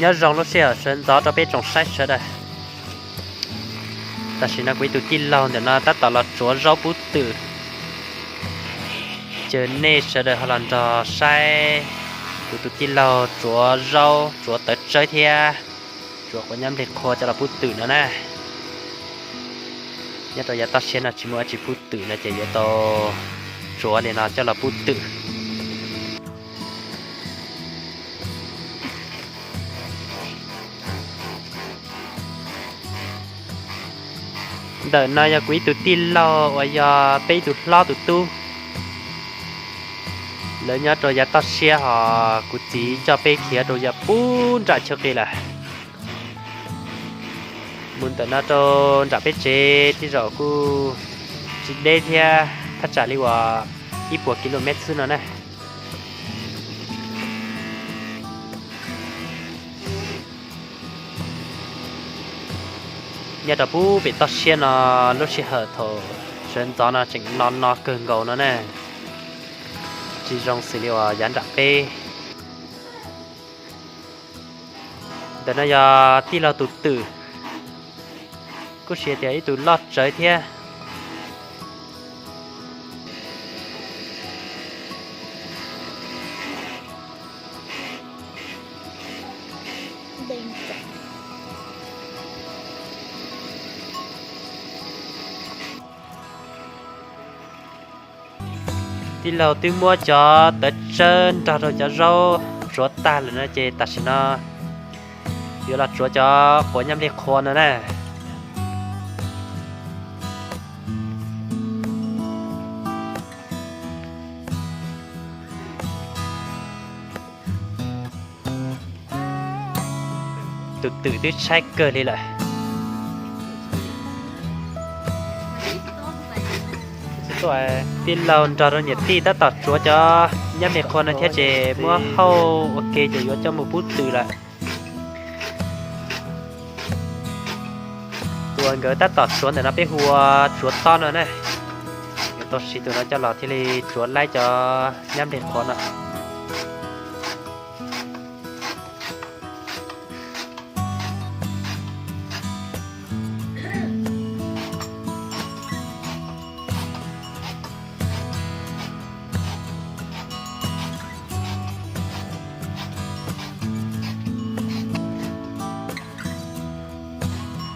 Nyob zoo lub sij hawm sawv ntxov rau peb tsoom saib sawv daws. Tam sim no kuv ib tug tij laug ntawm no tab tom los tsuav zaub pub twm. Ces nej sawv daws ho los nrog saib kuv tus tij laug tsuav zaub, tsuav tawv tsawb thiab tsuav quav nyab nplig qhua coj los pub twm no na. Nyob rau yav toj siab no tsis muaj dab tsi pub twm no ces yuav tau tsuav li no coj los pub twm. Ntawm no yog kuv ib tug tij laug uas yog peb ib tug hlob tus tub. Lawv nyob rau yav toj siab ho kuv txiv coj peb khiav rau yav pub nram chaw qis lawm. Mus ntawm no rau nram peb tsev tej zaum kuj tsis deb thiab, thaj tsam li uas ib puas ki lo mev xwb no na. Nyob rau pub pem toj siab no, lub sij hawm thaum sawv ntxov no tseem no no kawg nkaus no na, tsis zoo xws li uas yav nram peb. Ntawm no yog tij laug tus twm, kuj siv tias ib tug loj tsawv thiab. Tij laug twb muab cov tawv tsawb nrog rau cov zaub tsuav tag lawm no ces tam sim no yuav los tsuav cov quav nyab nplig qhua no na. Tus twm twb tshaib kawg li lawm. Tij laug nrog rau niam tij tab tom tsuav cov nyab nplig qhua no thiab ces muab hauj ua ke ces yuav coj mus pub twm lawm. Tus uas nkawd tab tom tsuav ntawm no peb hu ua tsuav tob no na. Yuav tau siv tus no coj los thiaj li tsuav laib cov nyab nplig qhua no.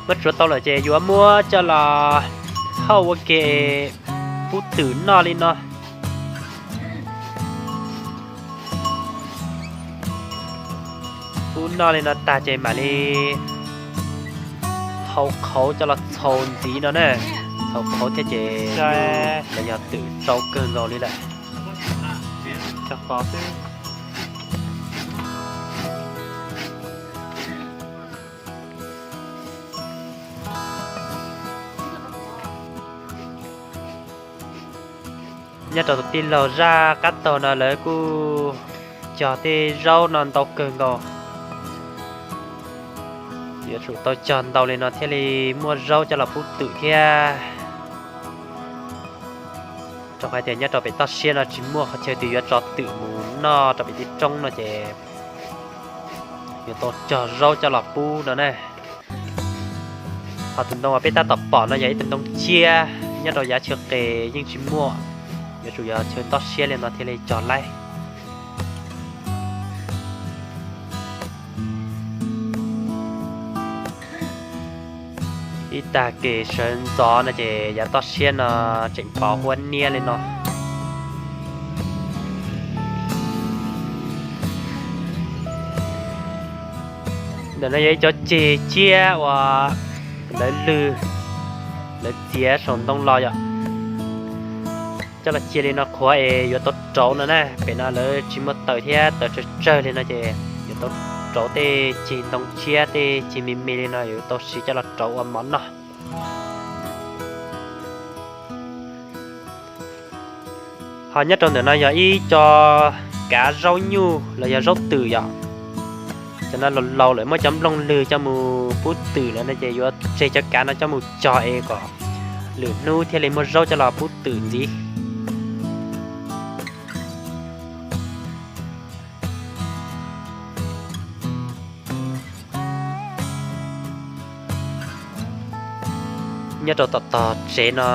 Muab tsuav tau lawm ces yuav muab coj los hauj ua ke pub twm noj li no. Pub noj li no tag ces mam li hau qhauv coj los txhaus ntxiv no na. Txhaus qhauv thiab ces los yog twm tsau kawg nkaus li lawm. Nyob rau tus tij laug zaj qab taug no lawv kuj cog tej zaub no ntau kawg nkaus. Yuav tsum tau cog ntau li no thiaj li muaj zaub coj los pub twm thiab. Rau qhov tias nyob rau pem toj siab no tsis muaj qhov chaw twg yuav tso twm mus noj rau pem tej roob no ces yuav tau cog zaub coj los pub no na. Ho tus ntoo uas peb tab tom pom no yog ib tug ntoo ciab nyob rau yav chaw qes yeej tsis muaj, yuav tsum yog chaw toj siab li no thiaj li cog laib. Ib tag kis sawv ntxov no ces yav toj siab no tseem pos huab niab li no. Ntawm no yog ib cov ceg ciab uas lawv lwg, lawv txiav saum ntoo los yom. Coj los cia li no qhuav es yuav tau rauv no na. Pem no lawv tsis muaj taws thiab, taws tsawg tsawg li no ces yuav tau rauv tej ceg ntoo ciab, tej ceg me me li no yuav tau siv coj los rauv ua mov noj. Ho nyob rau ntawm no yog ib co kav zaub nyuj los yog zaub twm yom. Cov no laus laus lawm muab cov nplooj lwg coj mus pub twm lawm no ces yuav tseg cov kav no coj mus cog es kom lwm hnub thiaj li muaj zaub coj los pub twm ntxiv. Nyob rau tom tog tsev no,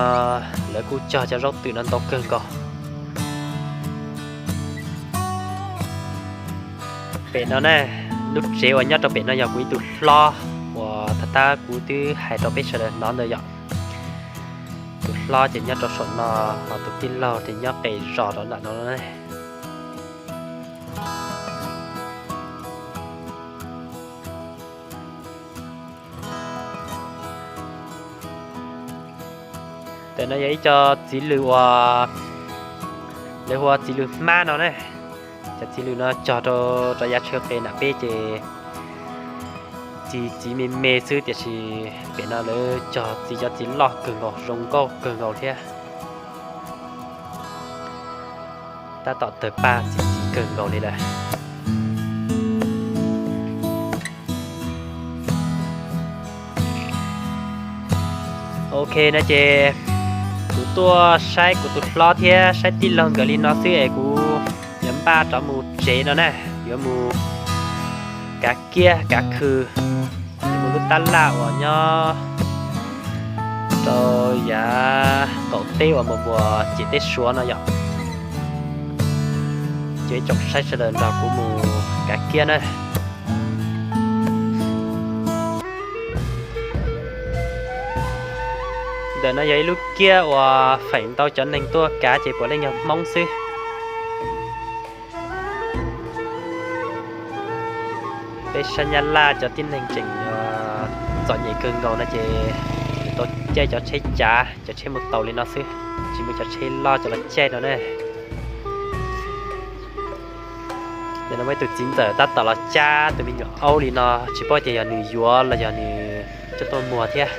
lawv kuj cog cov zaub twm no ntau kawg nkaus. Pem no ne, lub tsev uas nyob rau pem no yog kuv ib tug hlob uas tag tab kuv twb hais rau peb sawv daws hnov ntawd yom. Tus hlob ces nyob rau saum no, ho tus tij laug ces nyob qes zos rau nram no. Ntawm no yog ib co txiv lws uas lawv hu ua txiv lws hmab no ne. Cov txiv lws no cog rau, rau yav tshaw qes nram peb ces txiv txiv me me xwb, tiam sis pem no lawv cog txiv cov txiv loj kawg nkaus, zoo nkauj kawg nkaus thiab. Tab tom tawg paj txiv txiv kawg nkaus li lawm. Ok no ces kuv tuaj saib kuv tus hlob thiab saib tij laug nkawd li no xwb es kuv yuav npaj rov mus tsev no na, yuav mus kav kiab kav khw, mus lub tab laj uas nyob rau yav qaum teb uas mus npuas ciam teb Suav no yom. Ces tsoom saib sawv daws nrog kuv mus kav kiab na. Ntawm no yog ib lub kiab uas feem ntau cov neeg tuaj kav ces puav leej yog Hmoob xwb. Peb sab Nyab Laj cov tib neeg tseem txom nyem kawg nkaus no ces tau caij cov tsheb cav, cov tsheb mus taus li no xwb, tsis muaj cov tsheb loj coj los caij no ne. Ntawm no muaj ib tus txiv ntxawm tab tom los cab tus me nyuam aub li no, tsis paub tias yog nws yuav los yog nws coj tuaj muag thiab.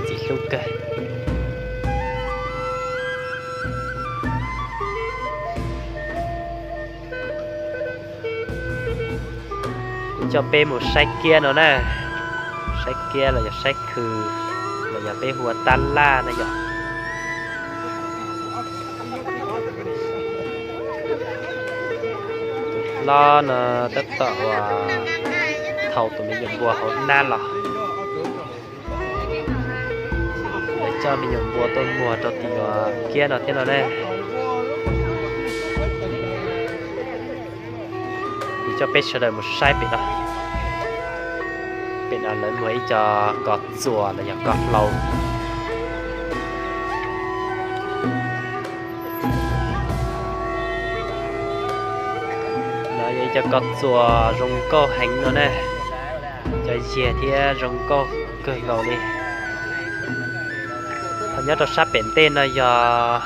Txiv hlub kawg. Kuv coj peb mus saib kiab no na, saib kiab los yog saib khw, los yog peb hu ua tab laj na yom. Tus hlob no tab tom uas thau tus me nyuam npua hauv hnab los. Lawv coj me nyuam npua tuaj muag rau tim uas kiab no thiab no ne. Kuv coj peb sawv daws mus saib pem no. Pem no lawv muag ib co kos txuas los yog kos hlau. No yog ib co kos txuas zoo nkauj heev no ne, co yiag thiab zoo nkauj kawg nkaus li. Ho nyob rau sab pem ntej no yog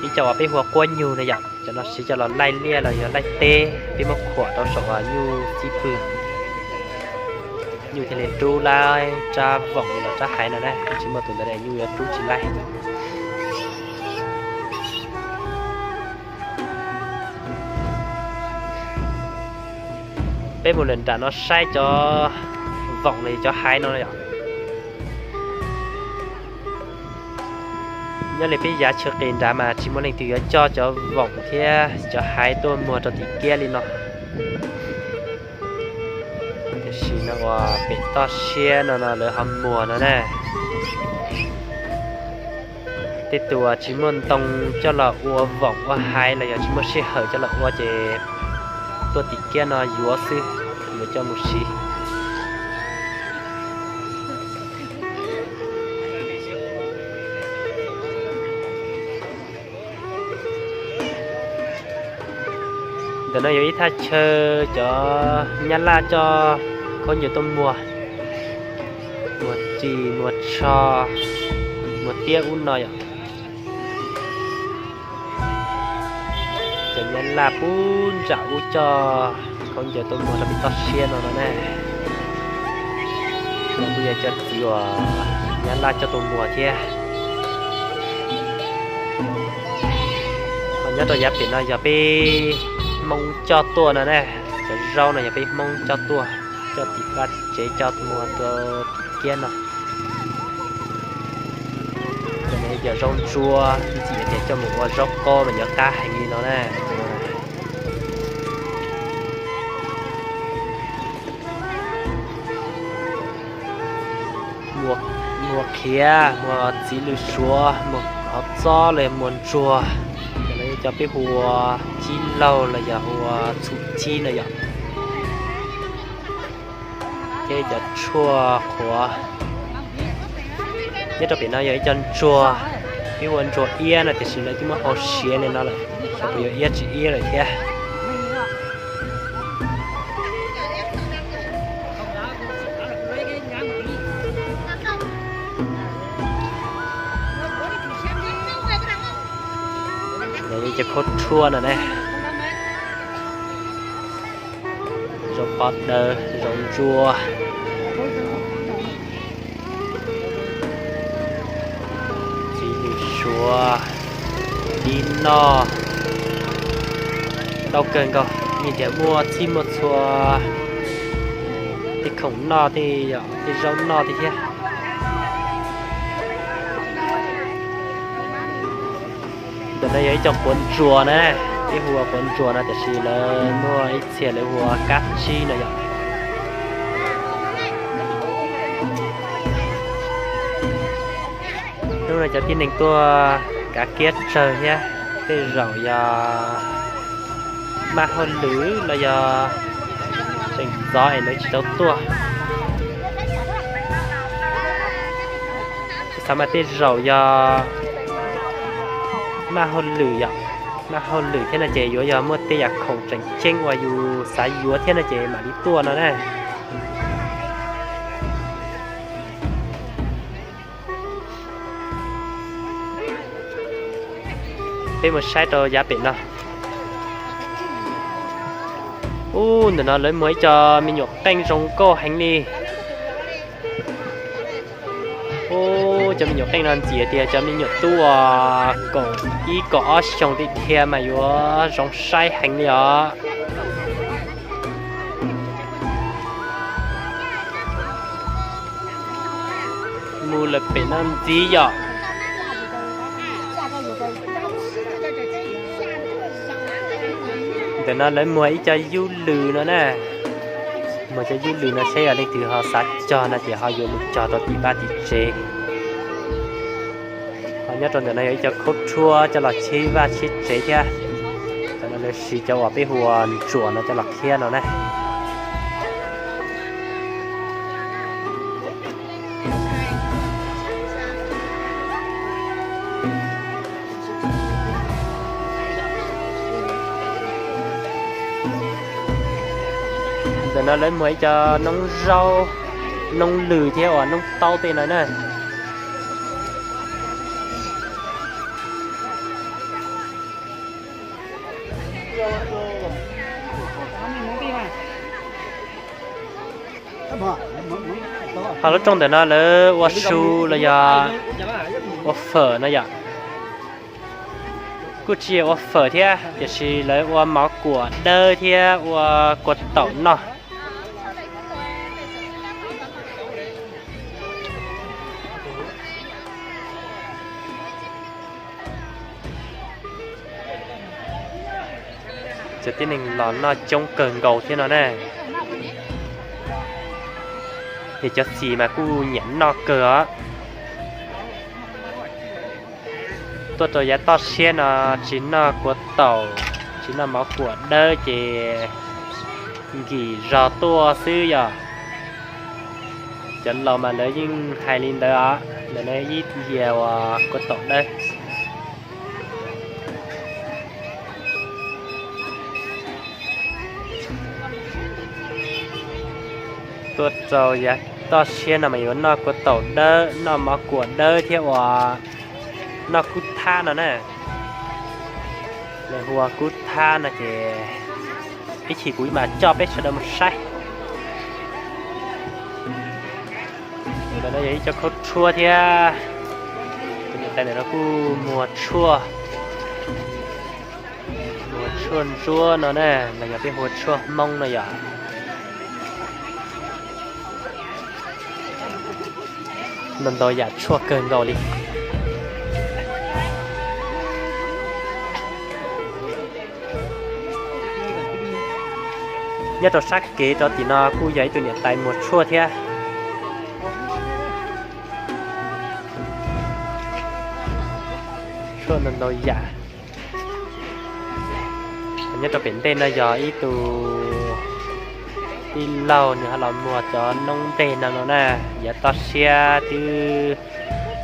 ib co uas peb hu ua quab nyug no yom, cov no siv coj los laij liaj los yog laij teb, peb muab khuam rau saum nyuj xib pwg, nyuj thiaj li rub laib rab voom los rab haiv no na, tsis muaj tus ntawd nyuj yuav rub tsis laib. Peb mus lawm nram no saib cov voom los yog cov haiv no yom. Nyob li peb yav chaw qis nrad mas tsis muaj leej twg yuav coj cov voom thiab cov haiv tuaj muag rau tim kiab li no. Tiam sis no uas pem toj siab no no lawv ho muag no na. Tej tus uas tsis muaj ntoo coj los ua voom ua haiv los yog tsis muaj sij hawm coj los ua ces tuaj tim kiab no yuav xwb, yuav coj mus siv. Ntawm no yog ib thaj chaw cov nyab laj coj khaub ncaws tuaj muag, muag ris, muag tsho, muag tiab ub no yom. Cov nyab laj puag nram ub coj khaub ncaws tuaj muag rau pem toj siab no no na. Kuj yog cov txiv uas nyab laj coj tuaj muag thiab. Ho nyob rau yav pem no yog peb Hmoob coj tuaj no na. Cov zaub no yog peb Hmoob coj tuaj, coj tim vaj tsev coj muag rau tim kiab no. Cov no yog zaub ntsuab, ntxim tias coj mus ua zaub qaub mas yuav qab heev li no na. Muag, muag Muag khiav, muag txiv lws suav, muag qhov txob los yog muag ntsuag, cov no yog cov peb hu ua cib laug los yog hu ua txhuv cib no yom. Thiab cov tshuaj qhuav. Nyob rau pem no yog ib co ntsuag, peb hu ua ntsuag iab no tiam sis lawv twb muab hau siav li no lawm, xyov puas yuav iab tsis iab lawm thiab. Yog cov khaub tshuaj no ne. Zoo pov daws, zoo ntsuag. Txiv lws suav, dib noj, ntau kawg nkaus, yeej tias muaj txhij muaj txhua, tej khoom noj, tej zaub noj thiab. Ntawm no yog ib co quav ntsuas na, peb hu ua quav ntsuas no tiam sis lawv muaj ib txhia lawv hu ua kab tsib no yom. Hnub no cov tib neeg tuaj kav kiab tsawg thiab, tej zaum yog maj hauj lwm los yog tseem ntxov es lawv tsis tau tuaj. Xav mas tej zaum yog maj hauj lwm yom, maj hauj lwm thiab no ces yuav yog muaj tej yam khoom tseem ceeb uas yus xav yuav thiab no ces mam li tuaj no na. Peb mus saib rau yav pem no. Ub, ntawm no lawv muag ib co me nyuam qeej zoo nkauj heev li. Ub, cov me nyuam qeej no ntxim tias cov me nyuam tub uas kaum ib kaum ob xyoos tiag tiag mas yuav zoo saib heev li os. Mus lawm pem no ntxiv yom. Ntawm no lawv muag ib co yub lws no na. Muag cov yub lws no seb yog leej twg ho xav cog no ces ho yuav mus cog rau tim vaj tim tsev. Ho nyob rau ntawm no yog ib co khaub tshuab coj los tshiab vaj tshiab tsev thiab. Cov no lawv siv cov uas peb hu ua ntsuas no coj los khiab no na. Ntawm no lawv muag ib co noob zaub, noob lws thiab uas noob taub tej no na. Ho lub rooj ntawm no lawv ua su los yog ua fawm no yom. Kuj tsis yog ua fawm thiab tiam sis lawv ua mov kuam dawb thiab ua kua taum noj. Cov tib neeg los noj coob kawg nkaus thiab no na. Ces cov xis mas kuj nyiam noj kawg os. Tuaj rau yav toj siab no tsis noj kua taum, tsis noj mov kuam dawb ces nkim zog tuaj xwb yom. Cov laus mas lawv yeej hais li ntawd os, ntawm no ib yam uas kua taum dawb. Tuaj rau yav toj siab no mas yuav noj kua taum dawb, noj mov kuam dawb thiab uas noj kub thab no na. Lawv hu ua kub thab no ces ib chim kuv mam coj peb sawv daws mus saib. Ntawm no yog ib co khaub tshuab thiab. Tus niam tais ntawm no kuj muag tshuaj, muag tshuaj ntsuab no na, los yog peb hu ua tshuaj Hmoob no yom. Ntau ntau yam tshuaj kawg nkaus li. Nyob rau sab kev rau tim no kuj yog ib tug niam tais muag tshuaj thiab. Tuaj ntau ntau yam. Nyob rau pem ntej no yog ib tug tij laug nws ho los muag cov noob nplej no no na, yav toj siab twb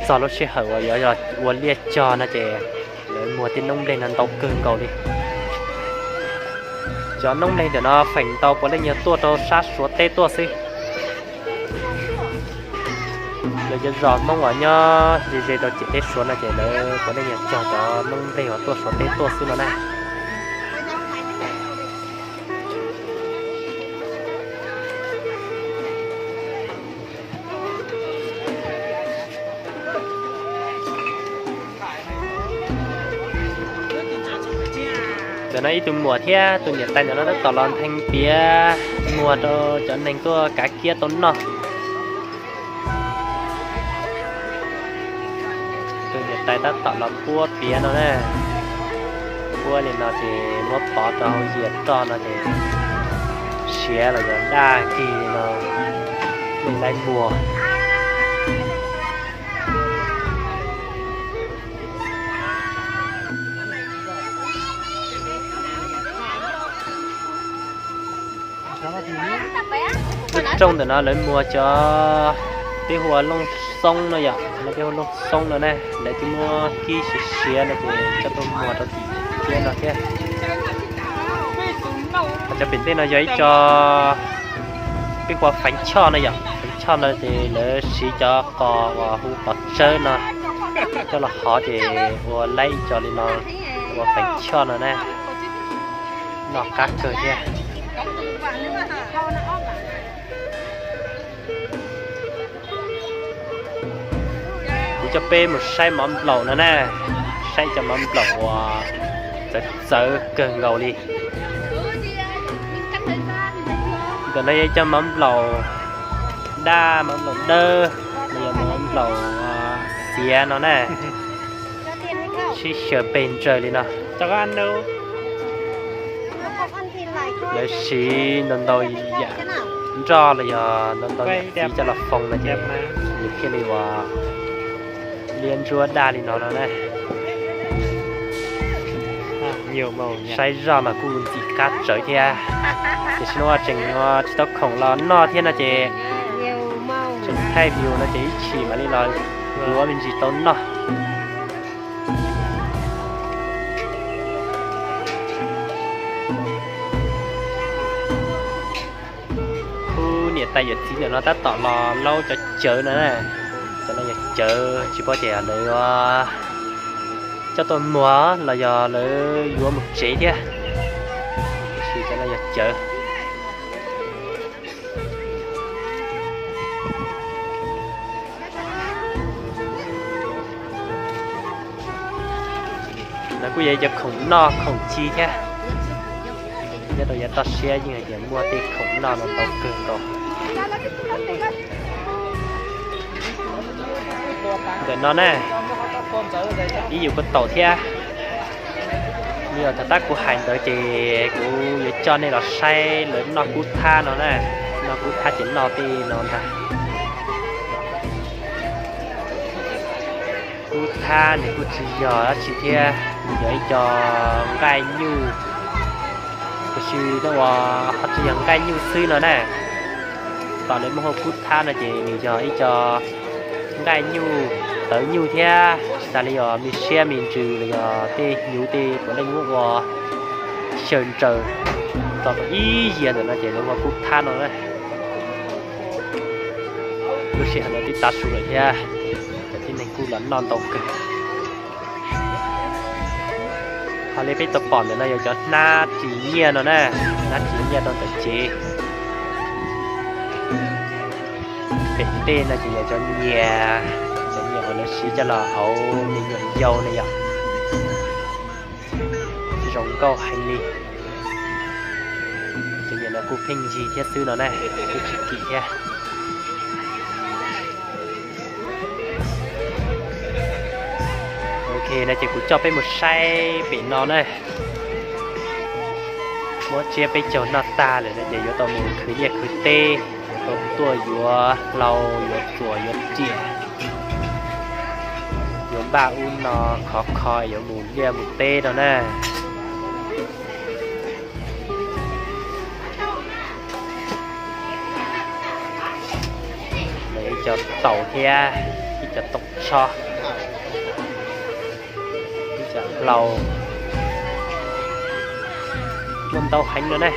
txog lub sij hawm uas yuav ua liaj cog no ces lawv muag tej noob nplej no ntau kawg nkaus li. Cov noob nplej ntawm no feem ntau puav leej yog tuaj rau sab Suav teb tuaj xwb. Lawv cov zos Hmoob uas nyob ze ze rau ciam teb Suav no ces lawv puav leej yog cog cov noob nplej uas tuaj Suav teb tuaj xwb no na. Ntawm no ib tug muam thiab tus niam tais ntawm no tab tom los nthee piav muag rau cov neeg tuaj kav kiab tau noj. Tus niam tais tab tom los puab piav no na. Puab li no ces muab pov rau hauv yias roj no ces siav los yog daj kig li no, meej laib muag. Lub rooj ntawm no lawv muag cov peb hu ua looj xoob no yom, no peb hu looj xoob no na, lawv twb muab kib siav siav no ces coj tuaj muag rau tim kiab no thiab. Cov pem ntej no yog ib co peb hu ua feev choj no yom, feev choj no ces lawv siv cov qos uas hu qos tsawb no coj los hov ces ua laib ib co li no ua feev choj no na. Noj qab kawg thiab. Kuv coj peb mus saib mov nplaum no na, saib cov mov nplaum uas txawv txawv kawg nkaus li. Ntawm no yog cov mov nplaum daj, mov nplaum dawb, los yog mov nplaum xiav no na. Sib xyaw pes ntsaws li no. Lawv siv ntau ntau yam nroj los yog ntau ntau yam txiv coj los foos no ces nws thiaj li ua liab ntsuab daj li no no na. Saib zoj mas kuj ntxim qab tsawv thiab, tiam sis no tseem tsis tau khoom los noj thiab no ces tseem thaij view no ces ib chim mam li los yuav me ntsis tau noj. Khub niam tais yawm txiv ntawm no tab tom los laub cov cawv no na. Cov no yog cawv tsis paub tias lawv yuav coj tuaj muag los yog lawv yuav mus tsev thiab. Tiam sis cov no yog cawv. No kuj yog ib cov khoom noj khoom ci thiab. Nyob rau yav toj siab yeej hais tias muaj tej khoom noj no ntau kawg nkaus. Ntawm no na, ib yus kuj taum thiab. Yog thaum tab kuv hais ntawd ces kuv yuav coj nej los saib lawv noj kub thab no na. Noj kub thab ces noj tej no ntag. Kub thab nws kuj tsis yog dab tsi thiab, yog ib co nqaij nyuj, tiam sis no uas ho tsis yog nqaij nyuj xwb no na. Tom lawv muaj hu kub thab no ces nws yog ib co nqaij nyuj, tawv nyuj thiab tsis tas li uas me siab me ntsws los yog tej hnyuv tej puav leej muab ua xyaw ntsaws tso rau ib yias ntawm no ces lawv ua kub thab no na. Lub sij hawm no twb tav su lawm thiab, cov tib neeg kuj los noj ntau kawg. Ho li peb tau pom ntawm no yog cov hnab ris nyiaj no na, hnab ris nyiaj rau ntawm cev. Pem tej no ces yog cov nyias, cov nyias uas lawv siv coj los hauv me nyuam yau ne yom. Zoo nkauj heev li. Cov nyias no kuj pheej yig thiab xwb no na, kuj tsis kim thiab. Ok no ces kuv coj peb mus saib pem no na. Muab tsiab peb caug noj tag lawm no ces yuav tau mus khwv liaj khwv teb, yuav tau tuaj yuav hlau yuav txuas yuav riam, yuav Npaj ub no khov kho yuav mus liaj mus teb no na. Ib co taus thiab, ib co toom tsho, ib co hlau, muaj ntau heev no ne.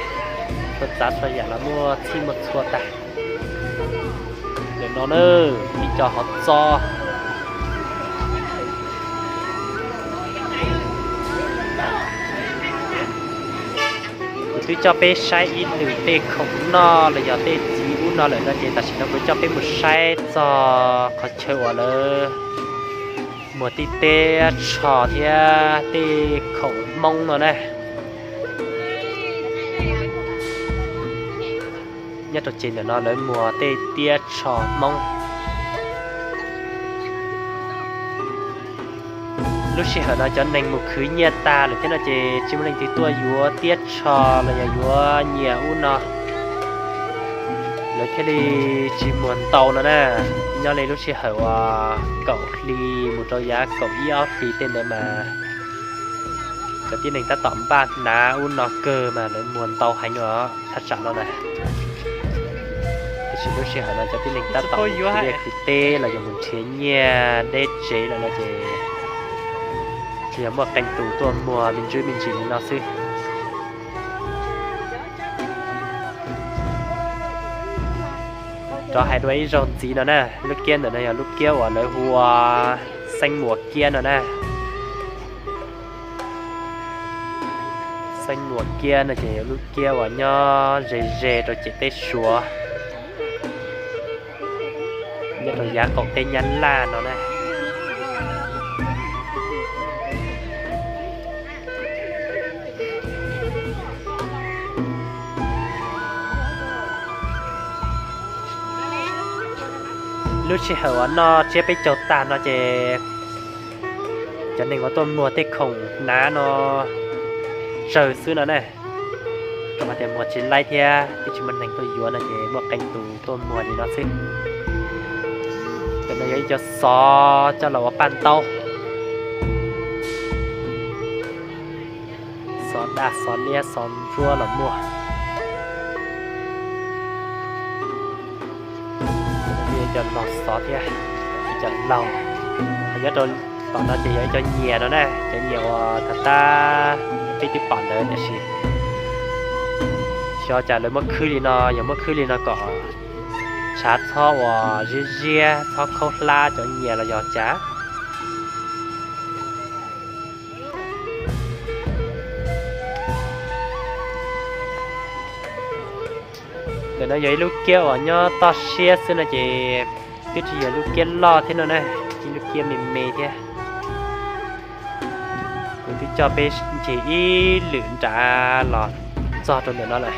Txhua tsav txhua yam los muaj txhij muaj txhua tag. Ntawm no na, ib co hov txo. Kuv twb coj peb saib ib lwm tej khoom noj los yog tej txiv ub no lawm no ces tam sim no kuv coj peb mus saib txog qhov chaw uas lawv muag tej tiab tsho thiab tej khoom Hmoob no na. Nyob rau ces ntawm no lawv muag tej tiab tsho Hmoob. Lub sij hawm no cov neeg mus khwv nyiaj tag lawm thiab no ces tsis muaj leej twg tuaj yuav tiab tsho los yog yuav nyias ub no, lawv thiaj li tsis muag ntau no na. Nyob li lub sij hawm uas kaum hli mus rau yav kaum ib ob hlis tej ntawd mas cov tib neeg tab tom npaj hnav ub no kawg mas lawv muag ntau heev os thaj tsam no na. Tiam sis lub sij hawm no cov tib neeg tab tom mus khwv liaj khwv teb los yog mus nrhiav nyiaj deb tsev lawm no ces tsuas yog muaj qee tus tuaj muag me ntsis me ntsis li no xwb. Rov hais dua ib zaug ntxiv no na, lub kiab ntawm no yog lub kiab uas lawv hu ua Xeeb Muas Kiab no na. Xeeb Muas Kiab no ces yog lub kiab uas nyob ze ze rau ciam teb Suav, nyob rau yav qaum teb Nyab Laj no na. Lub sij hawm uas noj tsiab peb caug tag no ces cov neeg uas tuaj muag tej khoom hnav no tsawg xwb no na. Rau qhov tias muag tsis laib thiab twb tsis muaj neeg tuaj yuav no ces muaj qee tus tuaj muag li no xwb. Ntawm no yog ib co xov coj los ua paj ntaub, xov daj xov liab xov ntsuab los muag. Cov laug xov thiab, cov laug. Nyob rau tom no ces yog ib co nyias no na, cov nyias uas tag tag peb twb pom ntawd tiam sis xyov cas lawv muab khwb li no, yog muab khwb li no kom tshav txhob uas ziab ziab txhob khaub hlab cov nyias los yog cas. Ntawm no yog ib lub kiab uas nyob toj siab xwb no ces twb tsis yog lub kiab loj thiab no na, ib lub kiab me me thiab. Kuv twb coj peb ncig ib lwm nrad los txog rau ntawm no lawm.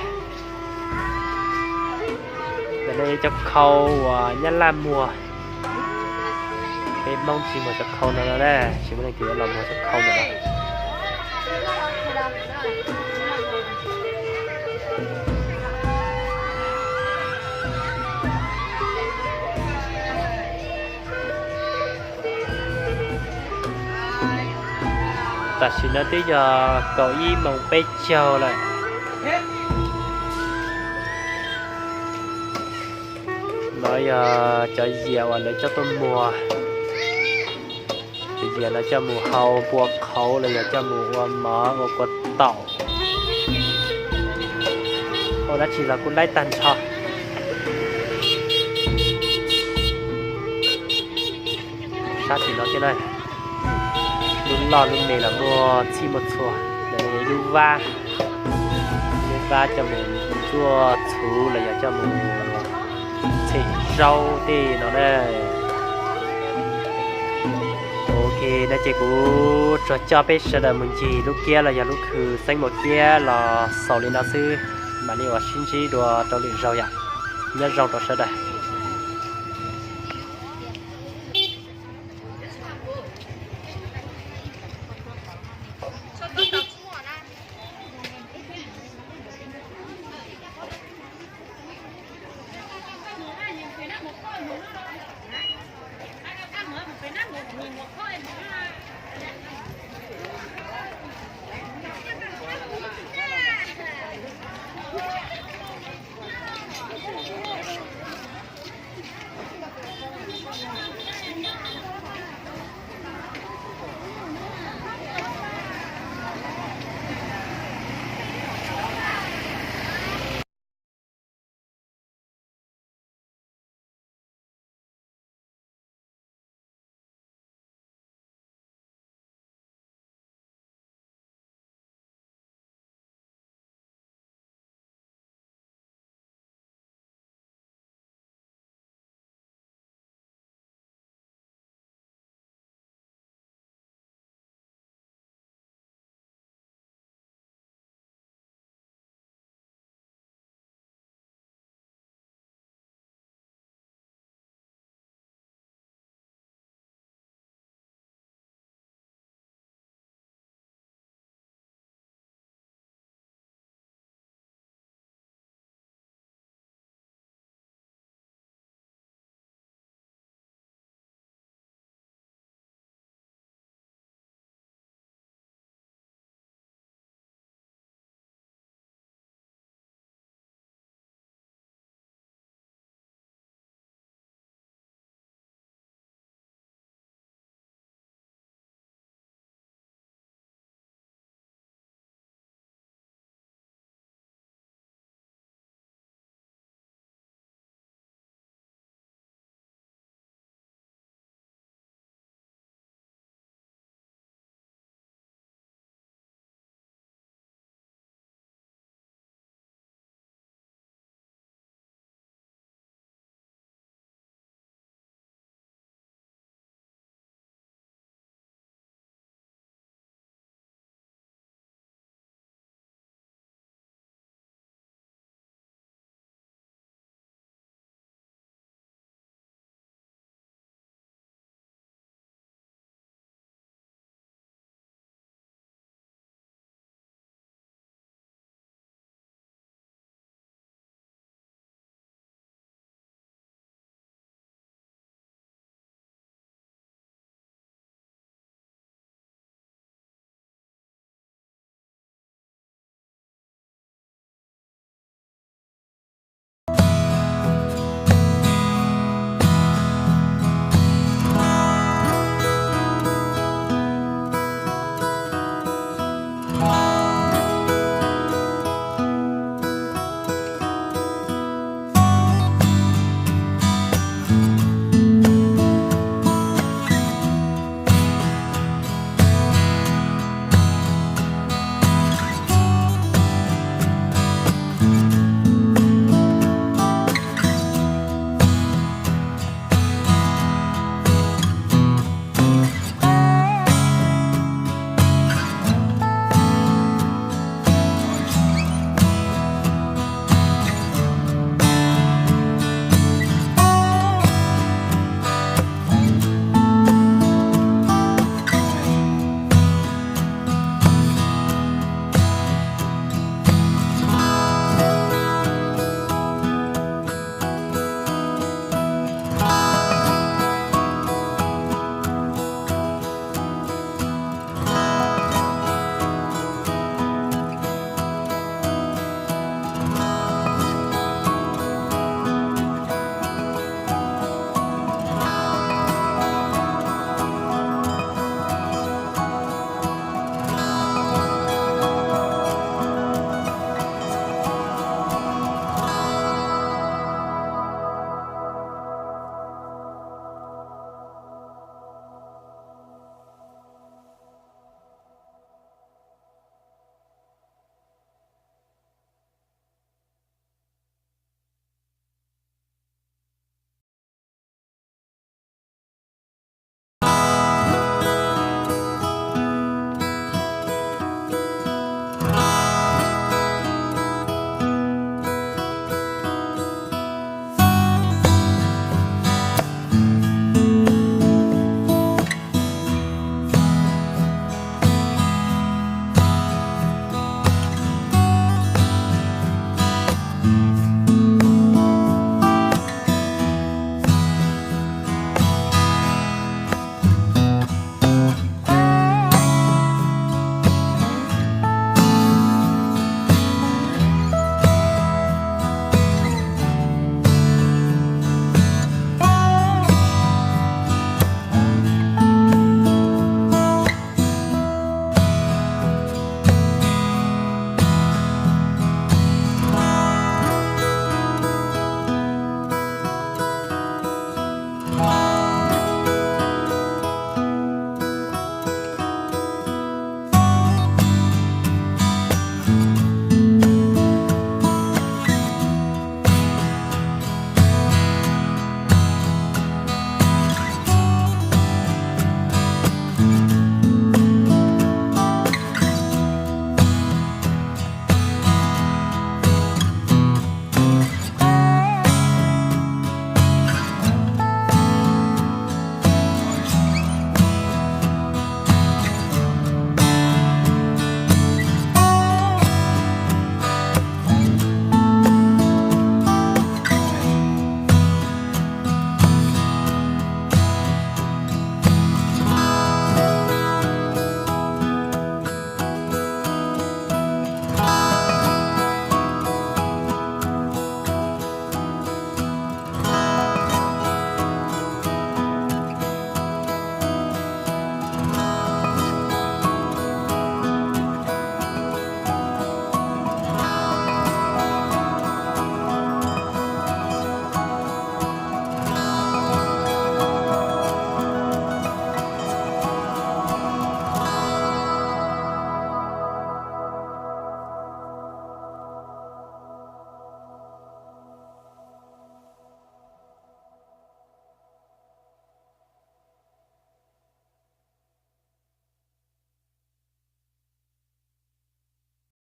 Ntawm no yog cov khau uas Nyab Laj muag. Peb Hmoob tsis muag cov khau no no na, tsis muaj leej twg yuav los muag cov khau ntawm no. Tam sim no twb yog kaum ib moos peb caug lawm. No yog cov yias uas lawv coj tuaj muag. Cov yias no coj mus hau npua qhauv los yog coj mus ua mov ua kua taum, ua dab tsi los kuj laib tag nrho. Sab tim no thiab na, lub loj lub me los muaj txhij muaj txhua. Ntawm no yog ib lub vab, lub vab coj mus ntxuaj txhuv los yog coj mus txhem zaub tej no na. Ok, no ces kuv tsuas coj peb sawv daws mus ncig lub kiab los yog lub khw Xeeb Muas Kiab los xaus li no xwb, mam li ua sib ntsib dua rau lwm zaug yom. Nyob zoo rau sawv daws.